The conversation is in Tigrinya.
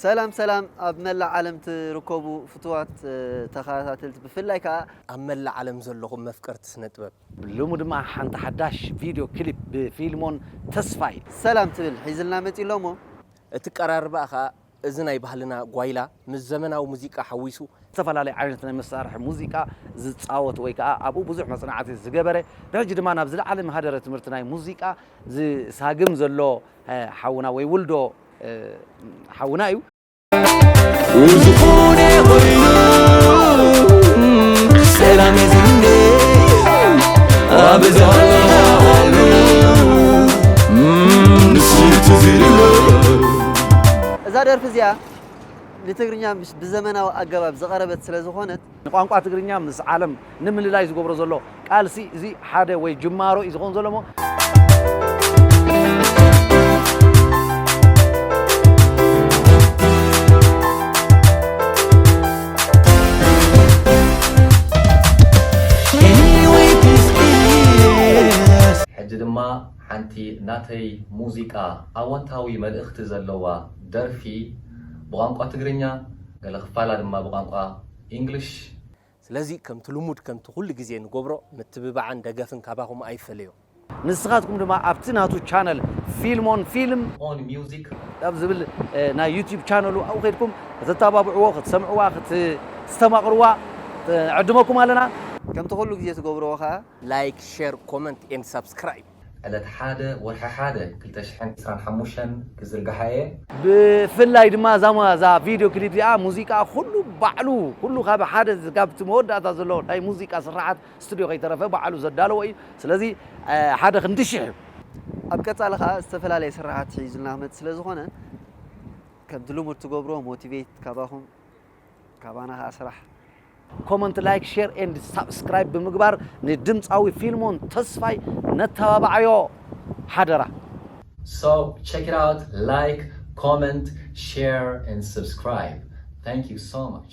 ሰላም ሰላም፣ ኣብ መላእ ዓለም ትርከቡ ፍቱዋት ተኸታተልቲ፣ ብፍላይ ከዓ ኣብ መላእ ዓለም ዘለኹም መፍቀርቲ ስነ ጥበብ። ሎሚ ድማ ሓንቲ ሓዳሽ ቪድዮ ክሊፕ ብፊልሞን ተስፋይ ሰላም ትብል ሒዝልና መፂ ኣሎሞ። እቲ ቀራርባ ኸዓ እዚ ናይ ባህልና ጓይላ ምስ ዘመናዊ ሙዚቃ ሓዊሱ ዝተፈላለየ ዓይነት ናይ መሳርሒ ሙዚቃ ዝፃወት ወይ ከዓ ኣብኡ ብዙሕ መፅናዕቲ ዝገበረ፣ ብሕጂ ድማ ናብ ዝለዓለ መሃደረ ትምህርቲ ናይ ሙዚቃ ዝሳግም ዘሎ ሓውና ወይ ውልዶ ሓውና እዩ። ዝኾነ ኮይኑ ሰላም ዝንደ ኣብ ዘለናሉ ንሱ ትዝርሎ እዛ ደርፊ እዚኣ ንትግርኛ ምስ ብዘመናዊ ኣገባብ ዝቐረበት ስለ ዝኾነት ንቋንቋ ትግርኛ ምስ ዓለም ንምልላይ ዝገብሮ ዘሎ ቃልሲ እዚ ሓደ ወይ ጅማሮ እዩ ዝኾን ዘሎ ሞ ሕጂ ድማ ሓንቲ ናተይ ሙዚቃ ኣወንታዊ መልእኽቲ ዘለዋ ደርፊ ብቋንቋ ትግርኛ፣ ገለ ክፋላ ድማ ብቋንቋ ኢንግሊሽ። ስለዚ ከምቲ ልሙድ ከምቲ ኩሉ ግዜ ንገብሮ ምትብባዕን ደገፍን ካባኹም ኣይፈለዮ። ንስኻትኩም ድማ ኣብቲ ናቱ ቻነል ፊልም ኦን ፊልም on music ኣብ ዝብል ናይ ዩቲዩብ ቻነሉ ኣብኡ ከድኩም ክትተባብዕዎ ክትሰምዕዋ ክትስተማቕርዋ ዕድመኩም ኣለና። ከምቲ ኩሉ ግዜ ትገብርዎ ከዓ like share comment and subscribe። ዕለት ሓደ ወርሒ ሓደ ክልተ ሽሕን ዕስራን ሓሙሽተን ክዝርግሓ እየ። ብፍላይ ድማ እዛ እዛ ቪድዮ ክሊፕ እዚኣ ሙዚቃ ኩሉ ባዕሉ ኩሉ ካብ ሓደ ካብቲ መወዳእታ ዘሎ ናይ ሙዚቃ ስራሓት ስቱድዮ ከይተረፈ ባዕሉ ዘዳለዎ እዩ። ስለዚ ሓደ ክንዲ ሽሕ እዩ። ኣብ ቀፃሊ ከዓ ዝተፈላለየ ስራሓት ሒዙልና ክመፅእ ስለ ዝኾነ ከምቲ ልሙድ ትገብርዎ ሞቲቬት ካባኹም ካባና ከዓ ስራሕ ኮመንት ላይክ ሼር ኤንድ ሳብስክራይብ ብምግባር ንድምፃዊ ፊልሞን ተስፋይ ነተባብዓዮ ሓደራ። So check it out, like, comment, share, and subscribe. Thank you so much.